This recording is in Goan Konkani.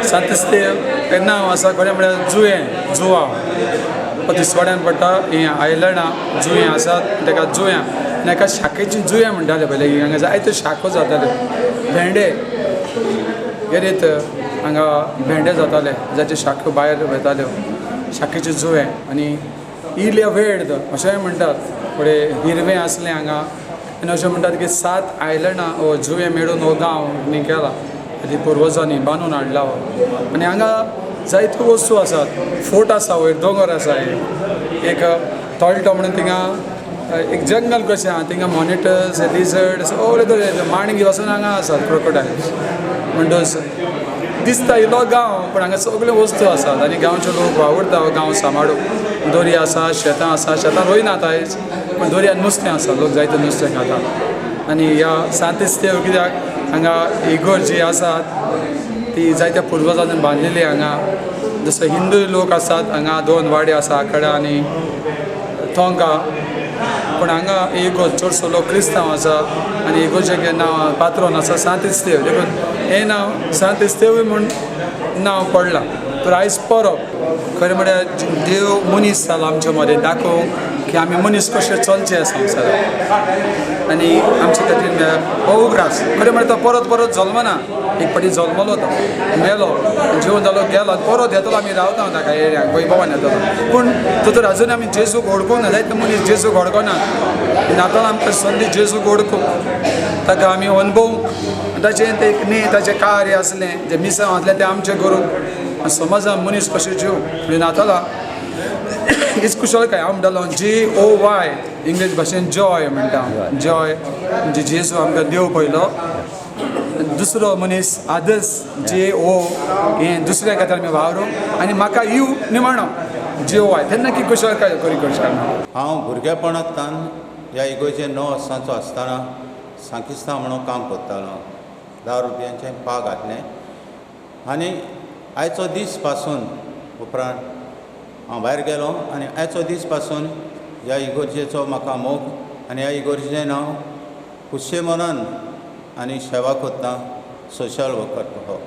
सांत इस्तेव हें नांव आसा खरें म्हळ्यार जुयें, जुवांव हो दिसवाड्यान पडटा. हीं आयलंडां जुयें आसात ताका जुयां आनी हाका शाकेची जुयां म्हणटाले पयलीं. हांगा जायत्यो शाको जाताल्यो, भेंडे गेरीत हांगा भेंडे जाताले जाचे शाक्यो भायर वेताल्यो, शाकेच्यो जुवें. आनी इल्य वेड अशेंय म्हणटात, फुडें हिरवें आसलें हांगा. आनी अशें म्हणटात की 7 आयलंडां हो जुवें मेळून हो गांव न्ही केला, ती पुर्वजांनी बांदून हाडला हो. आनी हांगा जायत्यो वस्तू आसात, फोर्ट आसा, वयर दोंगर आसा, एक तळटो म्हणून थिंगा एक जंगल कशें आहा, थिंगा मॉनिटर्स, लिजर्ड सगळे तरेचे माणगी पासून हांगा आसात, क्रोकोडायल्स. म्हणटच दिसता इल्लो गांव, पूण हांगा सगल्यो वस्तू आसात आनी गांवचे लोक वावुरता हो गांव सांबाळूंक. दर्या आसा, शेतां आसा, शेतां रोयनात आयज, पूण दर्यान नुस्तें आसा, लोक जायतें नुस्तें खाता. आनी ह्या सांत इस्तेव कित्याक हांगा इगोर्जी आसात ती जायत्या पुर्वजांनी बांदलेली. हांगा जसो हिंदू लोक आसात, हांगा 2 वाडे आसा, आकडा आनी तोंका. पूण हांगा इगोर्ज चडसो लोक क्रिस्तांव आसा आनी इगोर्जेचें नांव पात्रोन आसा सांत इस्तेव, देखून हें नांव सांत इस्तेवूय म्हूण नांव पडलां. तर आयज परब खरें म्हळ्यार देव मनीस जालो आमचे मदें दाखोवंक की आमी मनीस कशें चलचें संवसारांत आनी आमचे खातीर हो उगडास. खरें म्हळ्यार तो परत परत जल्मना, एक फावटी जल्मलो, तो मेलो, जिवन जालो, गेलो, परत येतलो. आमी रावता ताका एरियाक वैभवान येतलो, पूण तो तर अजून आमी जेजूक वळखूंक जायते मनीस जेजूक वळखना. नाताल आमकां संदी जेजूक वळखूंक, ताका आमी अणभवूंक, ताचें तें न्ही ताचें कार्य आसलें, जें मिसांव आसलें तें आमचें करूंक समाजान मनीस कशें जीव. म्हणजे नातालां हीच कुशळकाय. हांव म्हणटालो JOY, English भाशेन जॉय म्हणटा. जॉय म्हणजे जेजू आमकां देव पयलो, दुसरो मनीस आदर्स JO हें दुसऱ्या खातीर आमी वावरूंक, आनी म्हाका you निमाणो JOY. तेन्ना की कुशळकाय करी करता. हांव भुरगेपणांतल्यान ह्या इगोर्जेन 9 वर्सांचो आसतना सांकिस्तांव म्हणून काम करतालो. 10 रुपयांचें पा घातलें आनी आयचो दीस पासून उपरांत हांव भायर गेलो आनी आयचो दीस पासून ह्या इगोर्जेचो म्हाका मोग आनी ह्या इगोर्जेन हांव खुशे मनान आनी सेवा करता, सोशल वर्कर हो.